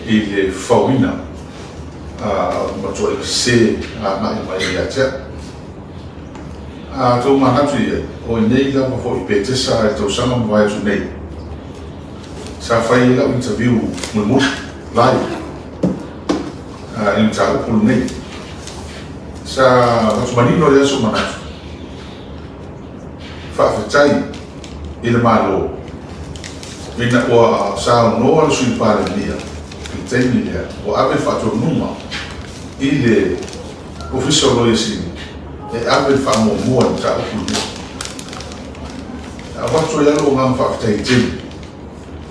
i le fafauina o le matuaiga sese agai mai ia te au. A outou manatu i ai, o i nei lava foi i Petesa i le tausaga na mavae atu nei, sa fai ai lau interview mulimuli, live, i le mataupu lenei. Sa avatu manino ai lava sou manatu, faafetai i le Malo ina ua saunoa le Sui Palemia i le taimi lea ua ave le faatonuga i le Ofisa o Loia Sili e ave le faamuamua i le mataupu lenei. E avatu ai lava lou agaga faafetai tele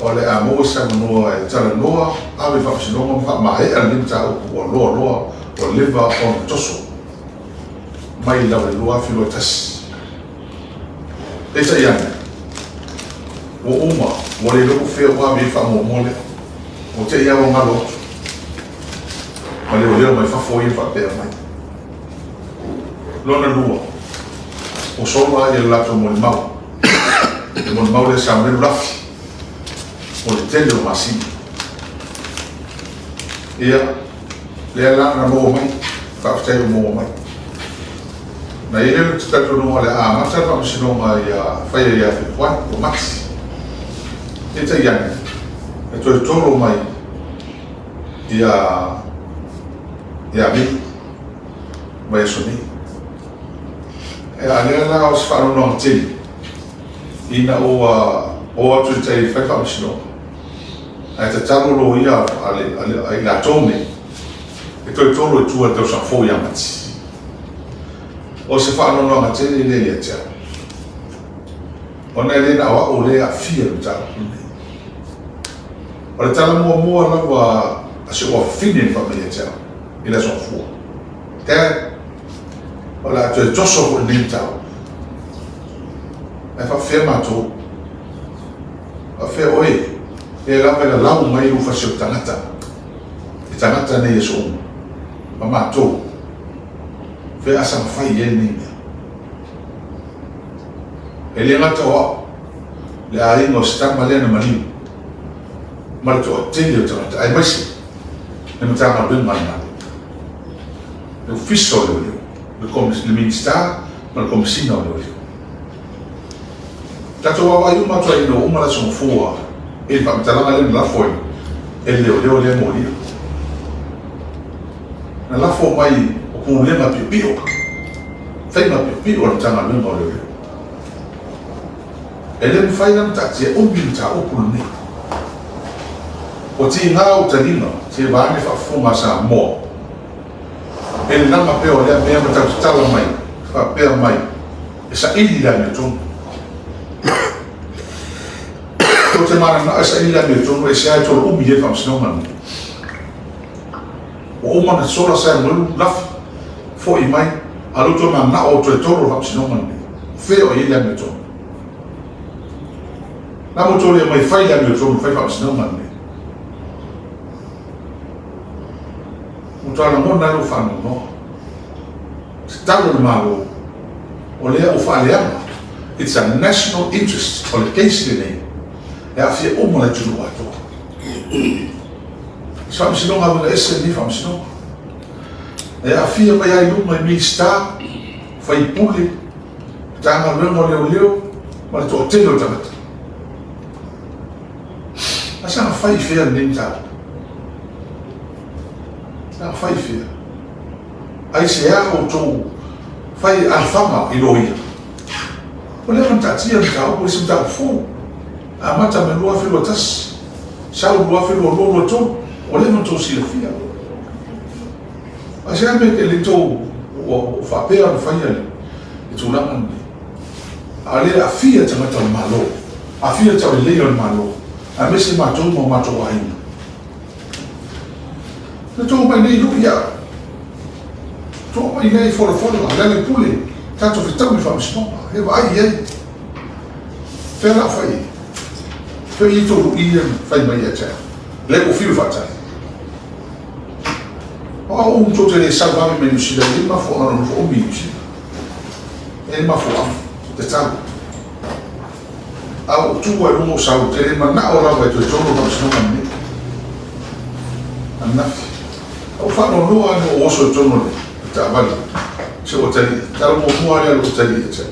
o le a maua se avanoa e talanoa, ave i faamasinoga ma faamaea lenei mataupu ua loaloa, ua leva ona toso mai lava i le 2021. Peitai ane, ua uma, ua le iloa po o fea ua ave i ai le faamuamua lea. Ua te i lava ua galo atu ma leoleo mai fafo ia na faapea mai. Lona lua, ua sola le latou molimau, le molimau lea sa melu lafi mo le tele o masina. Ia, lea la na maua mai, faafetai ua maua mai. Na i ai lea o le talitonuga o le a amata le faamasinoga ia faia ia Fepuari po o Mati. Peitai ane, e toe tolo mai ia ia Mei, vaiaso nei. A lea la o se faanoanoaga tele ina ua o atu i tai e fai faamasinoga, ae tatalo loia a i latou nei e toe tolo i tua i le tausaga fou ia Mati. O se faanoanoaga tele lea ia te au, ona e le na o au lea e aafia i le mataupu lenei. O le tala muamua lava a si ou afafine na fai mai ia te au i le Aso Gafua, Dad, o le a toe toso foi lenei mataupu. Ae faapefea matou? Faapefea oe? Lea lava e lalau mai lou fasi o le tagata, i tagata nei i aso uma, ma matou. Fea a saga fai i ai lenei mea? E le gata o au, le aiga o si tama lea na maliu, ma le toatele o tagata, aemaise le Matagaluega a le Malo, le Ofisa o Leoleo, le Minisita ma le Komesina o Leoleo. Tatou vaavaai uma atu ai ina ua uma le Aso Gafua i le faamatalaga lea na lafo ai e le leoleo lea molia. Na lafo mai o pulega piopio, faiga piopio a le Matagaluega o Leoleo. E le mafai la ona taatia umi le mataupu lenei. Ua tiga ou taliga se vaeane faafofoga a Samoa e le laga pea o lea mea ma tau tatala mai faapea mai e saili le amiotonu. Tou te mananao e saili le amiotonu e sea e tolo umi ai le faamasinoga lenei. Ua uma ona sola Samuelu lafi, foi mai, a lea ua toe mananao o toe tolo le faamasinoga lenei. O fea o i ai le amiotonu? Na ua toe le mai fai le amiotonu fai faamasinoga lenei. Ua toa lagona ai lou faanoanoa. Tatalo le Malo, o lea ua faaleaga, it's a national interest, o le case lenei, e aafia uma le atunuu atoa. O se faamasinoga uiga ese lenei faamasinoga. E aafia mai ai i luga i Minisita, faipule, Matagaluega o Leoleo ma le toatele o tagata. A saga fai i fea lenei mataupu? Saga fai i fea? Aisea outou fai alafaga i loia? Ua leva ona taatia le mataupu, e le se mataupu fou. Amata mai 2021, sau 2022, 2023, ua leva ona outou silafia. Aisea mea e le tou ua faapea ona faia le tulaga lenei? A o lea e aafia tagata o le Malo, aafia le taulelei o le Malo, aemaise matou ma o matou aiga. Na tou omai nei lui au. Tou omai nei folafola, lealailepule, tatou fetaui i le faamasinoga, e vaai i ai. Fea la fai ai? Fea i tou lui ia na fai mai ia te au? Lea ua fiu e faatali. O au uma tou te le sau vave mai Niu Sila, e i ai mafuaaga na nofo umi i Niu Sila. E i ai mafuaaga, tatalo. A ua ou tu ai i luga ou sau, ou te le manao lava e toe tolo le faamasinoga lenei. Ananafi. Ou faanoanoa lava ina ou oso i totonu o le taavale si ou atalii, tala muamua lava lea a lou atalii ia te au,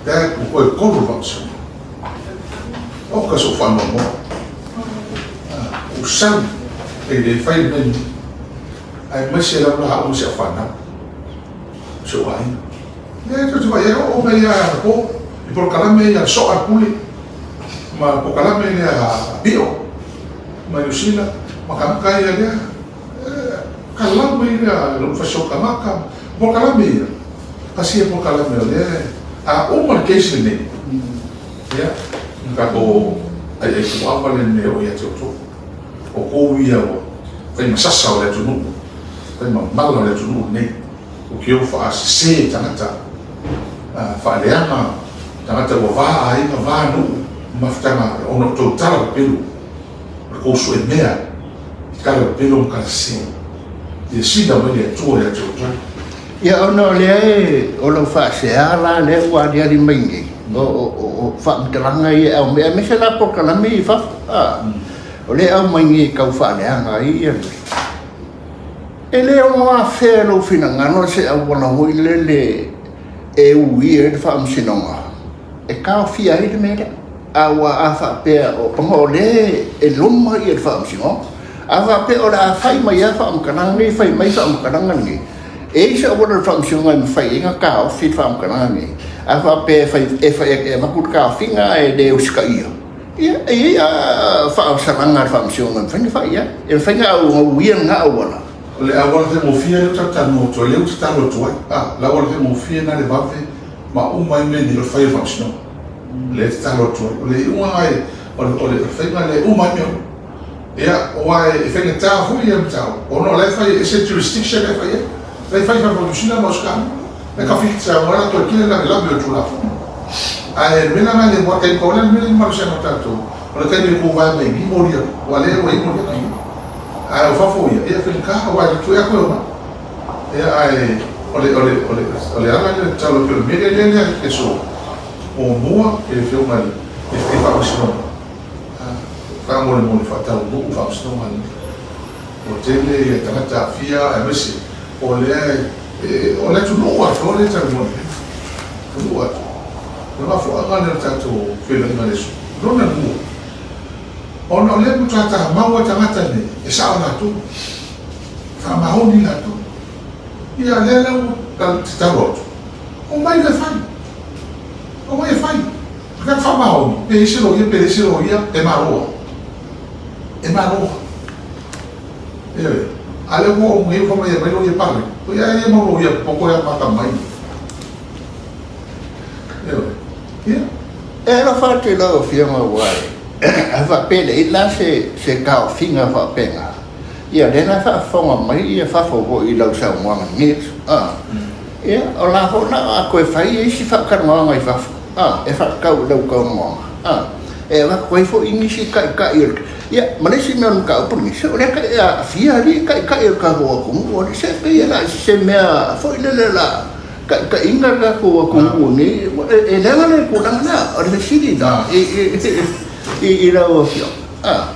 Dad, ua toe kolu le faamasinoga. Oka sou faanoanoa. Ua ou sau, e le fai le mea lenei. Aemaise lava la au ma si au fanau, si ou aiga. Ia e tou te vaai ai, oo mai lava anapo i polokalame ia a le Soa a le Pule, ma le polokalame lea a Pio mai Niu Sila, ma tagata ia lea, kalau mai lea lou fasio tagata, polokalame ia, tasi ia polokalame o lea, a uma le case lenei, ia, na tatou aiai puava lenei o ia te outou. O kou ia ua fai ma sasa o le atunuu, fai ma mala o le atunuu lenei. O ke o faasese tagata, faaleaga tagata ua va aiga, va nuu, mafutaga ona o tou tala pepelo, o le kou sue mea i tala pepelo ma tala sese. Silasila mai le Atua ia te outou. Ia ona o lea e, o lau faasea la lea ua aliali mai nei, o faamatalaga ia e aumai, aemaise la polokalame ia i fafo, a, o lea e aumai nei e tau faaleaga ai ia le. E le ono afea e lou finagalo se auala foi lele e uia ai le faamasinoga e taofia ai le mea lea. Aua a faapea ona o lea e loma le faamasinoga, a faapea o le a fai mai lava faamatalaga nei, fai mai faamatalaga nei, e i ai se auala o le faamasinoga e mafai ai ona taofi le faamatalaga nei? A faapea e avatu le taofiga ae le usitaia, ia, e i ai faasalaga a le faamasinoga e mafai ona fai i ai, e mafai ona uia lena auala. O le auala faigofie lea ou te talanoa atu ai, lea ou te tatalo atu ai, o le auala faigofie lena le vave ma uma ai mea nei o le fai o le faamasinoga. O lea e tatalo atu ai. O le iuga lena, o le faiga lea e uma ai mea uma. Ia, aua e faigata foi ia mataupu, ona o la e fai e ese jurisdiction la e fai ai. La e fai i fafo o Niu Sila ma Ausetalia. La e tafiti Samoa ai latou e tele lavelave o le Tulafono. Ae o le mea la lena e le moa taimi, pau lea o le mea lea e malosiaga o tatou, o le taimi e tuvae mai i i moli atu, aua o lea ua i ai moli atu i i. Ae o fafo ia, ia e faigata, aua e toe atu e omai. Ia ae o le, o le, o le, o le ala lea o le tatalo atu, o le mea lea lea e aso muamua i le Afioga i le Faamasinoga, faamolemole faataunuu faamasinoga lenei. Ua tele ia tagata aafia aemaise o lea o le atunuu atoa lea e talanoa nei. Atunuu atoa. O le mafuaaga lea o le tatou feiloaiga i le aso. Lona lua, ona o lea e matua tamau lava tagata nei, e sao latou, faamaoni latou. Ia lea la ua tatalo atu, omai loa e fai. Omai e fai. O le faamaoni, pe i ai se loia pe leai se loia, e malo lava. E malo lava. Ioe. A o lea ua oo mai ua fai mai e aumai loia paleni. Ia e le mau loia popoto e amata mai. Ioe. Ia. E alofa atu i lau Afioga aua a faapea e leai la se taofiga faapena, ia o lea la e faafofoga mai ia fafo foi i lau saunoaga i lenei aso. Ia, o la foi la a toe fai isi faatalanoaga i fafo, a, e faatatau i lau talanoaga, a, e avatu ai foi nisi taitai o le, ia, ma le isi mea o le mataupu lenei, se o lea e aafia alii taitai o le tatou atunuu, o se pei e le se mea foi lele la taitaiina le tatou atunuu nei, e leaga le tulaga lea, o le fesili lena i lau Afioga, a.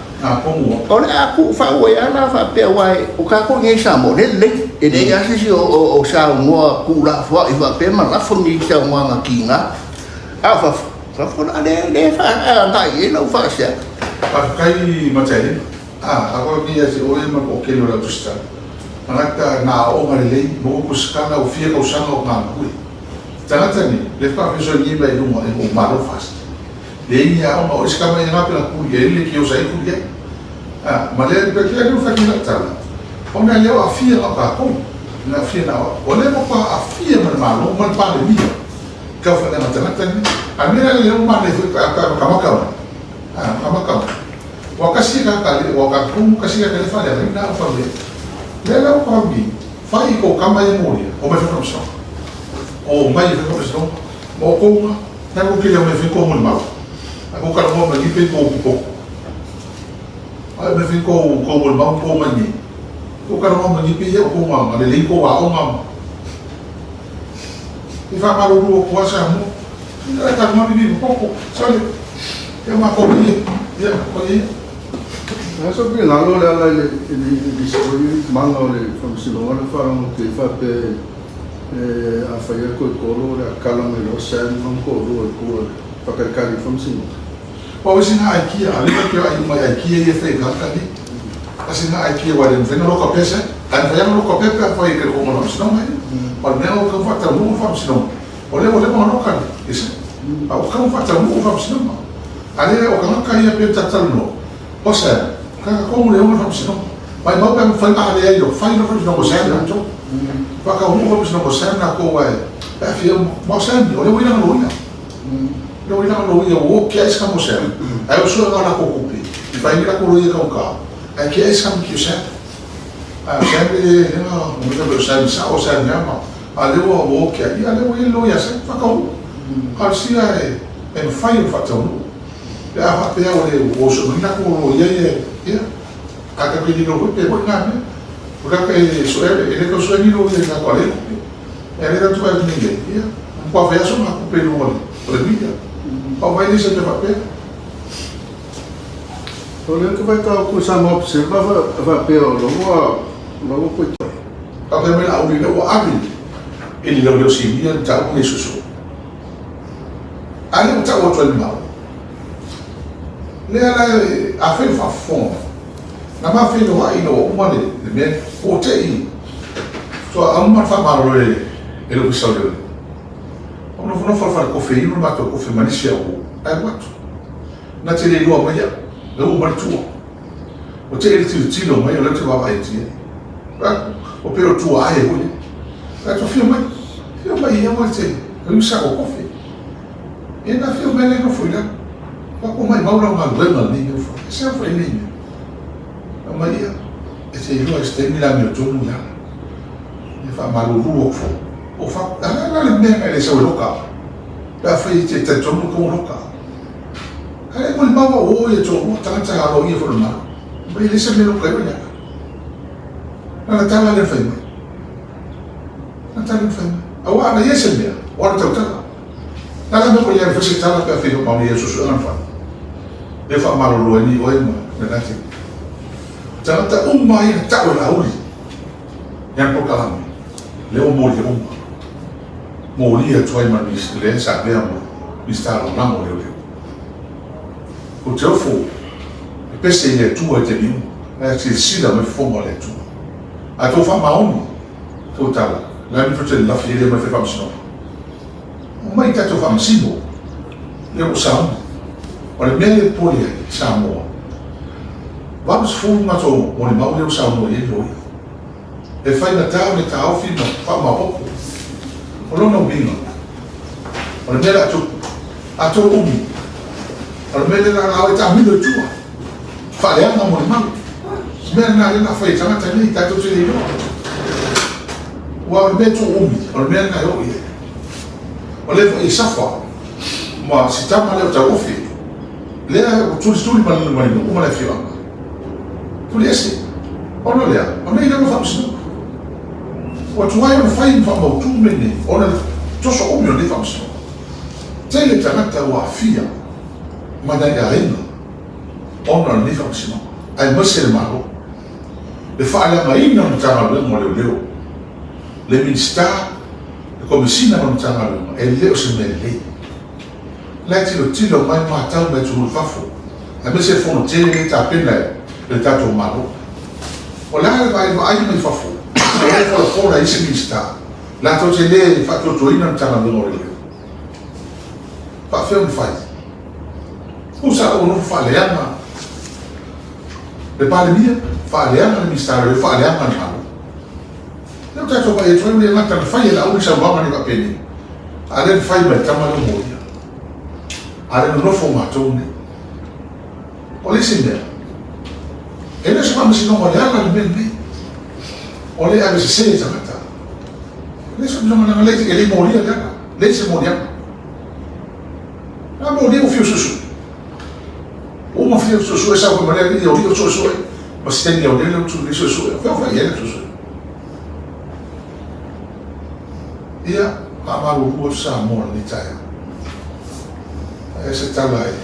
O le a tuufau ai lava la faapea, aua o tatou i inei i Samoa, o lea e lelei, e leai lava se isi o saunoa tuulafoai faapea ma lafo ni saunoaga tiga. A o fafo, fafo la lea e agai i ai lau faasea. Faafetai Mataelima. A koe nei ia te oe ma le toatele o le au tusitala, tagata na aooga lelei, maua tusitala ua fia tausaga o galulue. Tagata nei, lea faatoa fesoasoani mai i luga ina ua malo FAST. Leai ni aoga, o isi tama ia na pena tuli ai le kiosa ai tuli ai. A, ma lea pe lea lu fai la tala. Ona lea o aafia na o tatou. Na aafia na o. O lea matua aafia ma le Malo ma le Palemia. Tau whanaga tagata ni. A mea la lea o mane foi pa pa makamaka mai. A, makamaka mai. Ua kasi ka ka le, ua ka kumu kasi ka ka le whale ai na o whale. Lea la o pami, whai i ko kama e moria, o mai whakamisonga. O mai whakamisonga, o kounga, Taku kele o me fai kou molimau. A kou talanoa mai nei pei kou popo. A me fai kou kou molimau kou mai nei. Kou talanoa mai nei pei o kou nga lelei kou aoga ma. I whaamalulu o kua Samoa. Ia talanoa ni ni popo. Sole. Ia ma kou ia. Ia ko ia. A sou finagalo le ala i le i nisi foi maga o le Faamasinoga lea faalogo atu ai faapea a fai atu e Kolo o le a kala mai loa Sam ma toalua i tua e faatalitali i le Faamasinoga. Pau isi na aikia, a leva ke ai mai aikia ia fai kaka ni. Asi na aikia wa le mfena loka pesa, a mfena loka pepe a fai ke ko mo sino mai. O le mea o ka fa ta mu fa sino. O le o le mo loka ni. Ese. A o ka fa ta mu fa sino. A le o ka ka ia pe ta ta no. O sa ka ka ko le o fa sino. Mai mau pe fai ma le ai lo fai lo fa sino ko sa na to. Fa ka mu fa sino ko sa na ko wa. Pa fi mo sa ni o le o ina lo ina. Le o ina lo ia o ke ais ka mo sa. Ai o so ga la ko kupi. I fai ni la ko lo ia ka ka. Ai ke ais ka mo ki sa. A sa le le na mo ka lo sa sa o sa ni ama. A le o o ke ia le o ia lo ia sa fa ka u. Ka sia e e fai o fa tau. Le a fa pe o le o so ni la ko lo ia ia ia. A ka pe ni lo pe ko na me. O ka pe so e le ko so ni lo ia na ko le. E le ka tu ai ni le ia. Kua fai aso ma kupe luga o le media. Pau vai nisi mea faapea. O lea ou te faitau atu i Samoa Observer faapea o la ua la ua toe Faapea mai Laauli lea ua ave e le leoleo sinia le mataupu lenei suesue. A lea ua tau atu ai le Malo. Lea la afai o faafofoga mai, na ma feiloai ina ua uma le mea lea, ua te i faatoa uma ona faamalolo e le Ofisa o Leoleo. Ua nofonofo i le fale kofe inu le matou kofe ma nisi au uo, ae alu atu. Na te le iloa mai au, na uu mai le tua. Ua te i le tilotilo mai o lea ou te vaavaai atu i ai. Fai atu, ua pei o le tua ae foi lea. Fai atu, afio mai, afio mai e aua e te inu se ako kofe. Ia na afio mai lea nofo i lalo. Fai atu, maimau lau galuega i lenei mea ua fai. E se au fai nei mea. Fai mai ia, e te iloa i se taimi le amiotonu i ala. Ia faamalulu atu foi. O fa, a la le mea na e le sau e loka. Pe afai e te talitonu ko loka. A le moli maua o ia to mo tagata alo ia fo le malo. Mai le se me loka ia. Na la tala le fai mai. Na tala le fai mai. Aua na ia se mea, o ala tautala. Na la me ko ia fai se tala pe afai ma ia susu ana fa. Le fa malolo ni oe ma na te. Tagata uma ia tau e lauli. Ia polokalame, lea ua molia uma. Molia atu ai ma le sa avea ma Minisita Lagolago o Leoleo. Ou te ofo e pese i le Atua i taimi uma, ae silasila mai fofoga o le Atua. A tou faamaoni tou tala, o le a le mea tou te lalafi ai lea mai fai faamasinoga? Omai tatou faamasino, lea ua sauni. O le mea lea e popole ai Samoa, 80 matou molimau lea ua saunoa i ai loia. E faigata le taofi ma faamaopoopo. O lona uiga, o le mea le a tupu, a tou umi, o le mea lea la o e taamilo i tua, faaleaga molimau. O le mea lena lea na fai e tagata nei, tatou te le iloa. Aua o le mea tuu umi, o le mea lena e oo i ai. O lea foi e safa ma si tama lea o Tauofi, lea ua tulituli ma le nuu ma le afioaga. Tuliese, ona o le a? O nei lava faamasinoga. Ua tuai ona fai ma faamautu mea nei ona le toso umi o lenei faamasinoga. Tele tagata ua aafia ma nai aiga ona o lenei faamasinoga, aemaise le Malo. Le faaleagaina o le Matagaluega o Leoleo, le Minisita, le Komesina ma le Matagaluega, e le o se mea lelei. La e tilotilo mai matau mai atunuu i fafo, aemaise le fono tele lea e tapena e le tatou Malo. O le a le vaai vaai mai fafo, o lea e folafola e isi Minisita, latou te le faatuatuaina le Matagaluega o Leoleo. Faafefea ona fai? Tusa ua nofo faaleaga le Palemia, faaleaga le Minisita o Leoleo, faaleaga le Malo. Lea ua tatou vaai atu ai, ua le gata na fai e Laauli saunoaga nei faapenei, a o lea na fai mai le tama lea o Molia. A o lea nonofo matou nei. O le isi mea, e le o se faamasinoga o le ala le mea lenei. O lea e ave sese e tagata. E le o se faamasinoga leaga e le i molia le ala, leai se moliaga. A molia ua fiu suesue. Ua uma fiu suesue sau foi ma lea alii o alii o suesue. Ma se taimi o lele o tu suesue. O fea o fai i ai le suesue. Ia, faamalulu atu Samoa i lenei taeao. Ae se tala e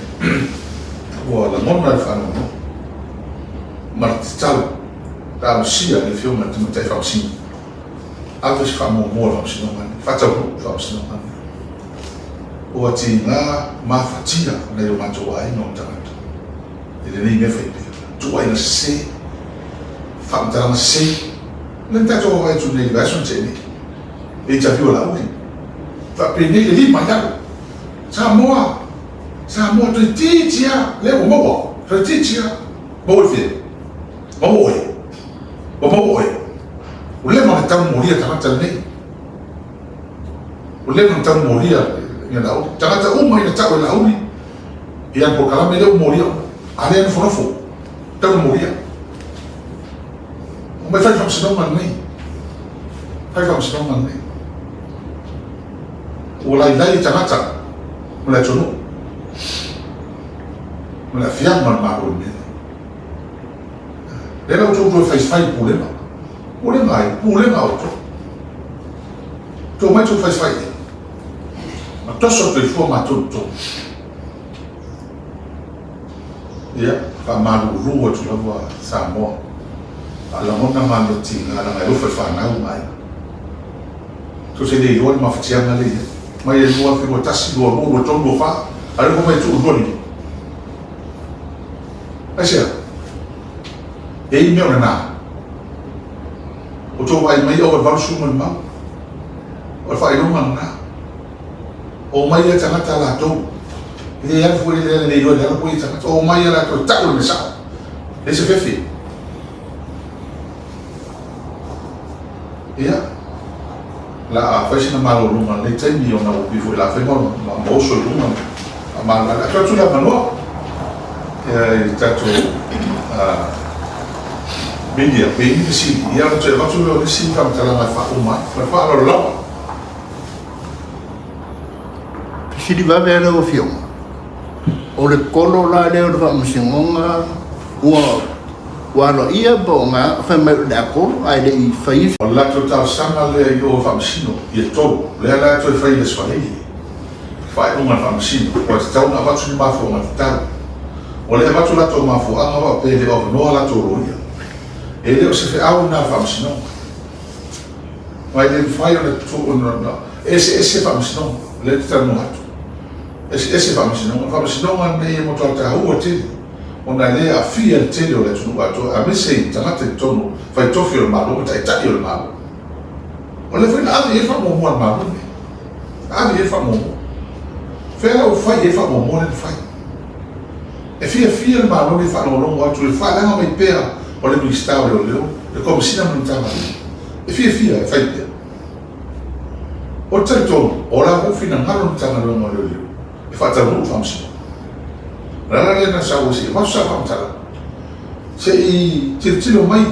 ua lagona le faanoanoa. Ma le tatalo, talosia i le Afioga i le Tamaitai Faamasino, ave se faamuamua i le Faamasinoga lenei, faataunuu le Faamasinoga lenei. Ua tiga mafatia nai o matou aiga ma tagata i lenei mea fai pea. Tuuaiga sese, faamatalaga sese, lea na tatou vaavaai atu nei i le vaiaso na tea nei, le interview a Laauli, faapenei le lima i lalo, Samoa, Samoa toeitiiti lava, lea ua maua, toeitiiti lava, maua i fea? Maua oe, ua maua oe. Ua leva ona tau molia tagata lenei. Ua leva ona tau molia ia Laauli. Tagata uma ia na tau e Laauli i ana polokalame lea ua molia uma. A lea e nofonofo, tau na molia. Omai fai le faamasinoga lenei. Fai le faamasinoga lenei. Ua lailai le tagata ma le atunuu ma le aafiaga o le Malo i le mea lea. Lea la ua outou toe faifai i le pulega. Pulega ai? Pulega a outou. Tou omai tou faifai i ai. Ma toso le toifua matou i totonu. Ia, faamalulu atu lava Samoa. A lagona ma mea tiga, leaga e alofa i fanau ma aiga. Tou te le iloa le mafatiaga lea e i ai. Mai le 2021, 22, 23, 24, a o lea ua fai mai tuu 25. Aisea? E i ai mea o lena. Ua outou vaai mai ua ova i le 80 molimau. O le faailoga lena. Omai ia tagata latou. E le alu foi le le iloa i le ala foi ia tagata. Omai ia latou e tau le mea sao. Leai se fefe. Ia, la a fai sina malologa i lenei taimi ona ua pei foi la fai ma ma oso i luga ma malala. Atu atu le avanoa i le tatou media pe i ni fesili, ia ona toe avatu lea o nisi faamatalaga e faauma ai. Ma le faaaloalo lava. Fesili vave lava lau Afioga, o le kolo la lea o le Faamasinoga ua ua aloaia po o ga fai mai o le a kolo ae le i faia se. O le latou talosaga lea i o i Faamasino ia tolu, lea la e toe fai i le Aso Faraile, faaiuga a le Faamasino, ua tatau ona avatu ni mafuaaga tatau. Ua le avatu latou mafuaaga faapea e le o avanoa latou loia. E le o se feau lena a le Faamasinoga. Ma e le mafai ona tuu ona eseese faamasinoga, lea ou te talanoa atu. Eseese faamasinoga. O le faamasinoga lenei e matua taua tele ona e le aafia le tele o le atunuu atoa aemaise i tagata i totonu fai tofi o le Malo ma taitai o le Malo. O lea foi na ave i ai le faamuamua a le Malo lenei. Na ave i ai le faamuamua. Fea la ua fai i ai le faamuamua lea na fai? E fiafia le Malo nei e faalogologo atu i le faaleaga mai pea o le Minisita o Leoleo, le Komesina ma le Matagaluega. E fiafia e fai pea. Ou te talitonu, o la foi finagalo le Matagaluega o Leoleo e faataunuu le faamasinoga. O le ala lea na sau ai se i avatu sau faamatalaga, se i tilotilo mai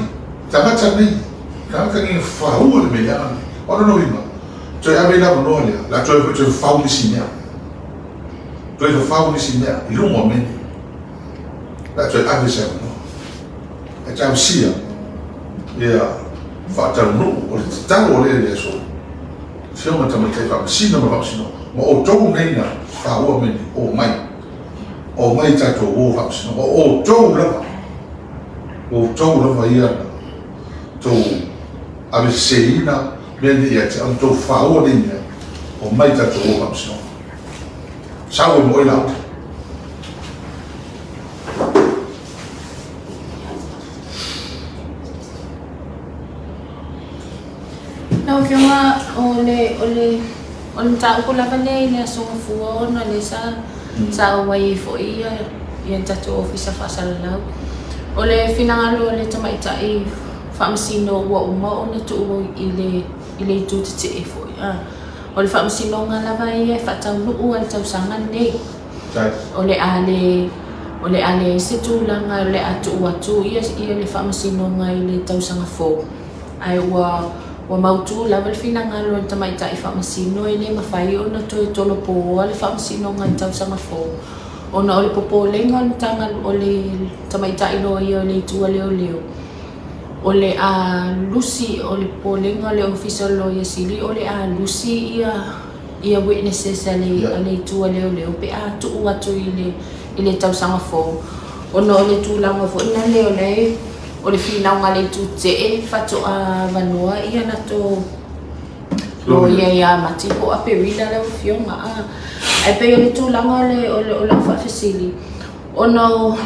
tagata nei, tagata nei na faua le mea leaga lenei. O lona uiga, toe ave ai le avanoa lea, o le a toe fafau nisi mea. Toe fafau nisi mea i luga o mea nei. O le a toe ave se avanoa. Ae talosia ia faataunuu o le tatalo o lea i le aso. Afioga Tamaitai Faamasino ma Faamasinoga, ma outou nei na faua mea nei, omai, omai tatou o Faamasinoga, o outou lava, o outou lava ia na tou aveseseina mea nei ia te au, na tou faua nei mea, omai tatou o Faamasinoga. Sau ai ma oe Laauli. Lau Afioga, o le, o le, o le mataupu lava lea i le Aso Gafua ona lea sa, sa auai ai foi ia, ia le tatou Ofisa Faasalalau. O le finagalo o le tamaitai faamasino ua uma ona tuu i le, i le itu tetee foi. O le faamasinoga lava ia e faataunuu lava i le tausaga lenei. O le a le, o le a leai se tulaga o le a tuu atu ia, ia le faamasinoga i le tausaga fou. Ae ua, ua mautu lava le finagalo a le tamaitai faamasino e le mafai ona toe tolopoa le faamasinoga i le tausaga fou ona o le popolega o le Matagalu, o le tamaitai loia o le Itu a Leoleo. O le a lusi, o le popolega o le Ofisa o le Loia Sili, o le a lusi ia ia witnesses a le, a le itu a leoleo pe a tuu atu i le, i le tausaga fou. Ona o le tulaga foi lale o la e. o le finauga a le itu tetee faatoa avanoa ia latou loia ia Mati po o Aperila lau Afioga. A, ae pei o le tulaga o le, o le, o lau faafesili, ona o,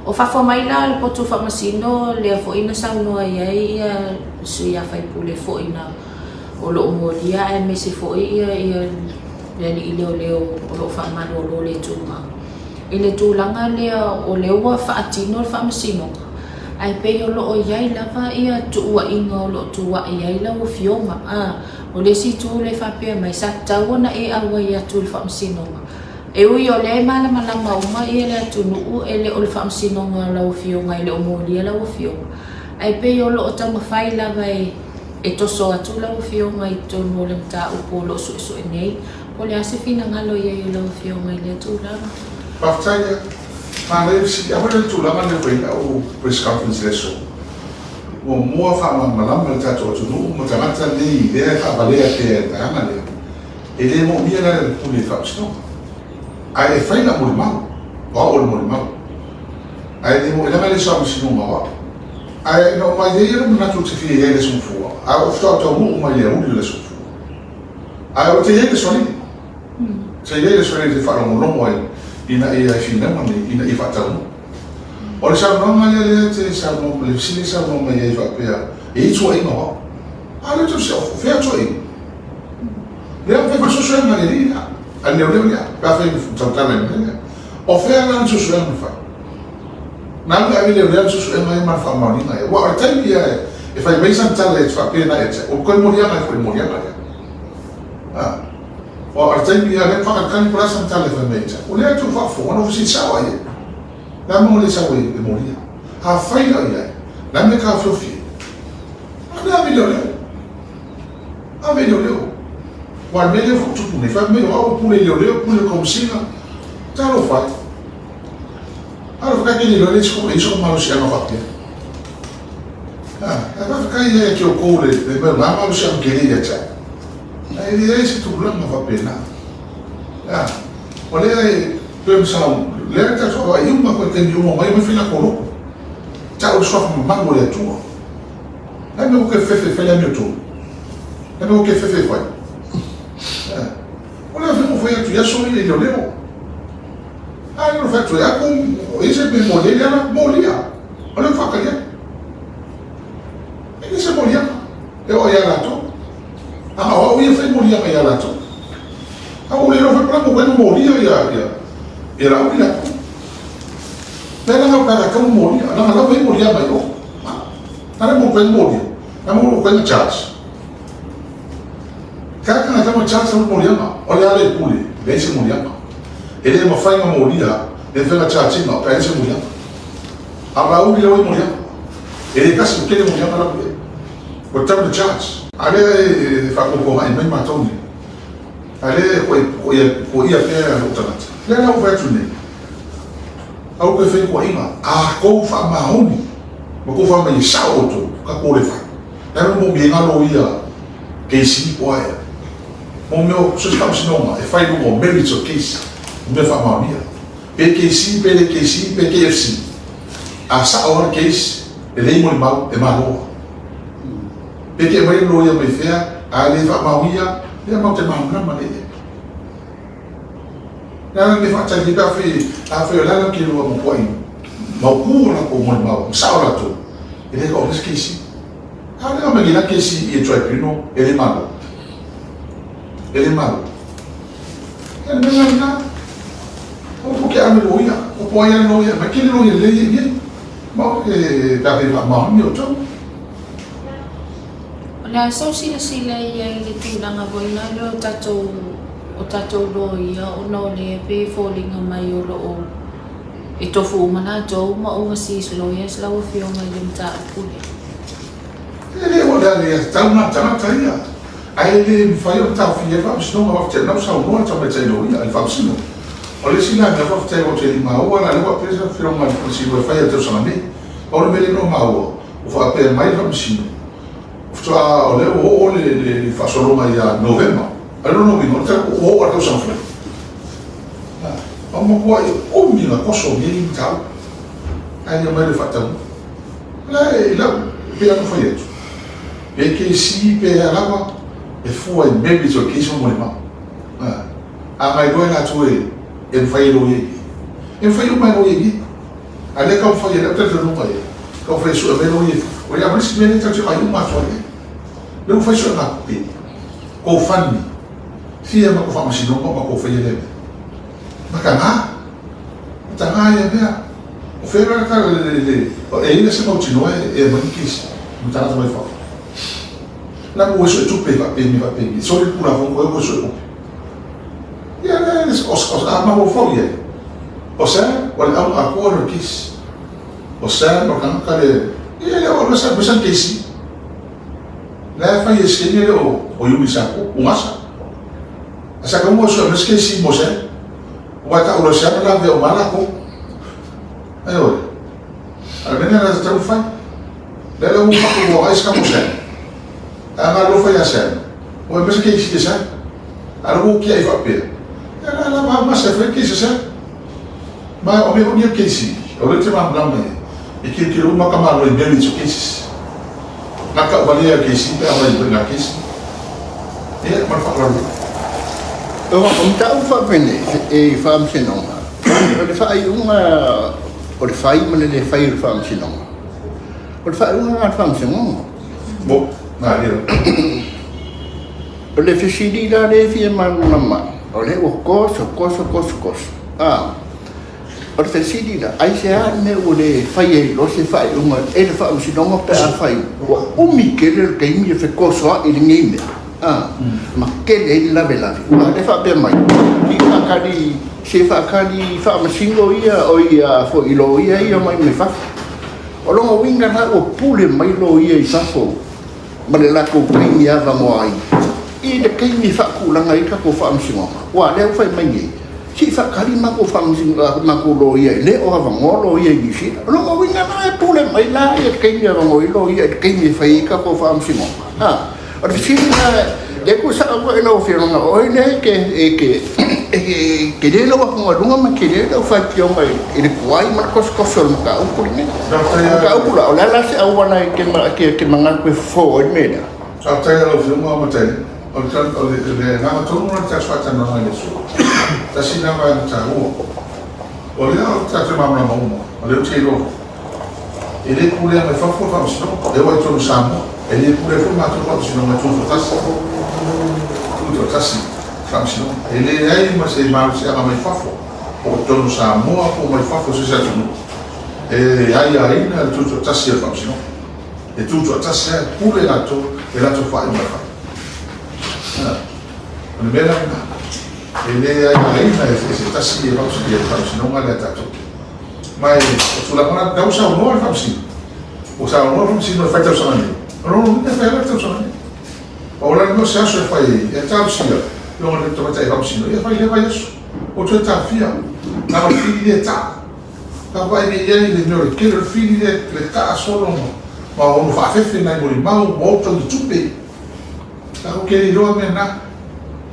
o fafo mai la o le potu faamasino lea foi na saunoa i ai ia sui a faipule foi na o lo o molia aemaise foi ia, ia le alii leoleo o lo o faamalolo le tumau. I le tulaga lea o lea ua faatino le faamasinoga, ae pei o lo o i ai lava ia tuuaiga o lo o tuuai ai lau Afioga. A, o le isi itu lea e faapea mai, sa tatau ona e auai atu i le faamasinoga. E ui o lea e malamalama uma ia le atunuu e le o le faamasinoga o lau Afioga e le o molia lau Afioga, ae pei o lo o taumafai lava e e toso atu lau Afioga i totonu o le mataupu o lo o suesue nei. Po o le a se finagalo i ai o lau Afioga i lea tulaga? Faafetai ia. Manaia le fesili. Aua le tulaga lea ua i ai lau press conference i le aso. Muamua faamalamalama le tatou atunuu ma tagata nei lea e faavalea pea i le vaega lea. E le moomia la le pule i le faamasinoga. Ae e fai lau molimau, o au o le molimau. Ae le mo, leaga e le o se faamasinoga o au. Ae na oo mai ai lou manatu ou te fia i ai i le Aso Gafua, ae ou faatoa taunuu mai i le aoauli o le Aso Gafua. Ae ou te i ai i le Aso Alii. Sa i ai le Aso Alii ou te faalogologo ai ina ia finauga nei, ina ia faataunuu. O le saunoaga lea lea te saunoa, le fesili e saunoa mai ai faapea, e i ai tuuaiga o au. A lea ou te o fea tuuaiga? Lea ua fai foi suesuega a le alii lea, a le leoleo lea, pe afai e tautala i le mea lea. O fea la le suesuega na fai? Na alu e ave leoleo le suesuega ia ma le faamaoniga ia. Aua o le taimi ia e fai mai sana tala e faapea na ia te au, ua toe moliaga ai foi i le moliaga lea. Aua o le taimi ia lea faakalikali po o le a sana tala e fai mai ia te au. O lea e tou faafofoga na ou fesili sao lava i ai. O le a le mea ua le sau ai e molia? Afai la o i ai, o le a le mea e taofiofi ai? Ave ave i leoleo. Ave i leoleo. Aua o le mea lea ua tupu nei, fai mai o au e pule i leoleo, pule i le Komesina. Talofa e. Talofa e, ke le iloa e i sona malosiaga faapea. Ae faafetai ia te outou le mea o na malosiaga tele ia te au. Ae leai se tulaga faapena. O lea e pei ona sau, lea e tatou vaai uma koe taimi uma mai mai fai latou loto. Tau le suafa mamalu o le Atua. Le a mea ua ke fefe fai le amiotonu? Le a mea ua ke fefe fai? O le a mea ua fai atu i aso ia i leoleo? A lea ua fai atu ai, a kou e se mea molia i ala, molia. O lea ua faatali atu. E le se moliaga. E oo ia latou. A o au ia fai moliaga ia latou. A ua le iloa foi po o le a mo molia ia ia ia Laauli latou. Le la ngau kala kau molia, la ngau mai molia mai o. Na le mo kai molia. Na mo kai charge. Ka ka ka mo charge mo molia ma. O le ale pule, le se molia ma. E le mafai na molia, le fai charge ma, ka se molia. A Laauli la molia. E le kasi o kele molia ma la pule. Ua tatau ona charge. A lea e faafofoga mai matou nei. A lea e koia pea lou tagata. Lea la ua fai atu nei. Aua toe fai tuuaiga. A tou faamaoni ma tou fai mai e sao outou, tatou le fai. Le a le mea e galo ia case po o a ea. Mo mea o so o se faamasinoga e fai i luga o merits of case, o mea faamaonia. Pe KC pe le KC pe KFC. A sao lava le case, lelei molimau, e malo lava. Pe te aumai le loia mai fea, a le faamaonia, lea matou te malamalama lelei i ai. O le a le mea e faatali ai pe afai o le a le iloa matuai mautu o latou molimau, ma sao latou, e le taoto se KC. A lea aumai nei la KC i le tribunal, e le malo. E le malo. Ia le mea la lena. Aua tou te ave loia, o po ai lava loia, mai tele loia lelei ia i inei. Ma e pe a fai e faamaoni outou. O le a sau silasila i ai i le tulaga foi lea o tatou o tatou loia ona o lea e pei e foliga mai o lo o e tofu uma latou ma overseas lawyers lau Afioga i le mataupu lea. E le o le aiatatau lena a le tagata ia, ae le mafai ona taofia ai le Faamasinoga. Faafetai o lena ua saunoa le tamaitai loia i le Faamasino. O le isi la mea faafetai aua ou te le i maua la lea ua faapea se afioga i le Faamasino e fai i le tausaga nei. Pau le mea lea na ou maua, ua faapea mai le Faamasino, faatoa o lea ua oo le faasologa ia Novema. A o lona uiga, o le ua oo lava i le tausaga fou. Ua matuai umi ona toso lenei mataupu, ae le omai loa e faataunuu. O la e lau, e pei lava ona fai atu, pe KC pe a lava, e fua i merits o le case ma molimau. A na iloa e latou e e mafai e loia i i. E mafai uma e loia i i. A lea e taumafai e lau talitonuga ia, taumafai e sue mai loia i fafo. Ia ma le isi mea lea tatou te vaai uma atu ai i ai. Lea ua fai suega tupe, GoFundMe, fia matou faamasinoga o matou faia lea mea. Mataga, mataga ia mea. O fea la le, le, le, e i ai se mautinoa e aumai ni kesi ma tagata mai fafo. La ua sue tupe faapeni faapeni, soli le Tulafono koe ua sue tupe. Ia le, o, o, a mafaufau i ai, o Sam, o le auga atoa lea o le kesi. O Sam, o le tagata le, ia le o le sa sa kesi. La e fai e se le o o Iuli sa ko, ungasa. A sa ka mo sue mes kesi mo Sam. Ua ta o Sam la ve o mala ko. Ayo. A le mea lena sa taumafai. Lea la ua faatu ua ai se Sam. A na alofa ia Sam. Ua aumai se keisi ia Sam. A lea ua ou tiai faapea. Ia la la ma masa e fai keisi a Sam. Ma o mea foi ia keisi, o lea ou te malamalama i ai. E tilotilo uma ka Malo i merits o cases. Na tau valea e keisi pe a fai i ituaiga keisi. Ia, ma le faaaloalo. O mataupu faapenei i faamasinoga, o le faaiuga o le fai ma le le fai o le faamasinoga, o le faaiuga lena a le faamasinoga. Mo, malie lava. O le fesili la lea e fia malamalama ai, o lea ua koso, koso, koso, koso, a. O le fesili la, aisea le mea ua le fai ai loa se faaiuga e le Faamasinoga pe afai ua umi tele le taimi e fekosoa'i i lenei mea, a, ma tele ai le lavelave? Aua o lea e faapea mai, se i faatali, se faatali faamasino ia, oi a foi loia ia mai mai fafo. O lona uiga la ua pule mai loia i fafo ma le latou taimi e avanoa ai i le taimi e faatulaga ai le tatou Faamasinoga. Aua o lea ua fai mai nei, Se i faatali matou faamasinoga, matou loia e le o avanoa loia i Niu Sila. O lona uiga la e pule mai la ia le taimi e avanoa ai loia i le taimi e fai ai tatou faamasinoga. A, o le fesili la, lea ua sao foi lau Afioga, o oe lea e te, e te, e tele lau atugaluga ma tele lau faitioga i le tuai ma le tosotoso o le mataupu lenei. O le mataupu la, o le a la se auala e te manatu e fofo ai le mea lea? Faafetai i lau Afioga Mataia. O le agaga tonu lena o le tatou faatalanoaga i le aso. Tasi lena vaega taua. O lea ou te tatou malamalama uma, o lea ou te iloa foi, e le pulea mai fafo le Faamasinoga, lea ua i totonu o Samoa. E le pulea foi le matou Faamasinoga e tutoatasi, tutoatasi le Faamasinoga. E leai ma se malosiaga mai fafo, po o totonu o Samoa po o mai fafo i so o se atunuu, e aiaina le tutoatasi o le Faamasinoga. E tutoatasi lava, e pule latou i latou faaiuga e fai. O le mea la lena, e le aiaina e se tasi le faamasinoga lea a tatou. Ma e, o tulaga la, lena ua saunoa le faamasino, ua saunoa le faamasino e fai tausaga nei, o lona uiga e fai lava le tausaga nei. Pau la le mea o se aso e fai ai, e talosia i luga o le tamaitai faamasino, ia fai i lea vaiaso, ua toe taofia, leaga o le fili lea e taa. Ka vaai nei i ai le mea o le tele o le fili lea le taa solo ma ono faafefe nai molimau ma o tau i tupe. Tatou te le iloa mea na.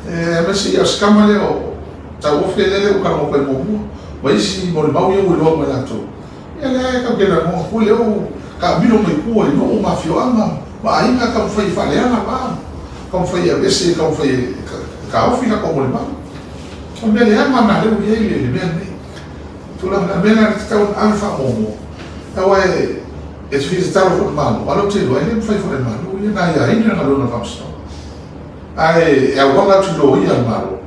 Aemaise ia o si tama lea o Tauofe lea lea ua talanoa atu ai muamua ma isi molimau ia ua iloa mai latou. Ia lea tatou te lagona foi lea ua taamilo mai tua i nuu ma afioaga ma aiga taumafai e faaleaga ma taumafai e aveese taumafai e taofi latou molimau. O le mea leaga lena lea ua i ai le mea lenei. Tulaga na mea na e tatau ona ave faamuamua aua e e te fia tatalo foi i le Malo, a o lea ou te iloa e le mafai foi e le Malo ia na aiaina le galuega a le Faamasinoga. Ae e auala atu i loia a le Malo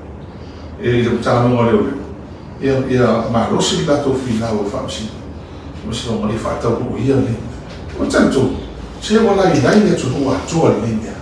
i le Matagaluega o Leoleo ia ia malosi le latou finau e faamasino Faamasinoga ia faataunuu ia nei. Ou te talitonu, se ua lailai le atunuu atoa i lenei mea.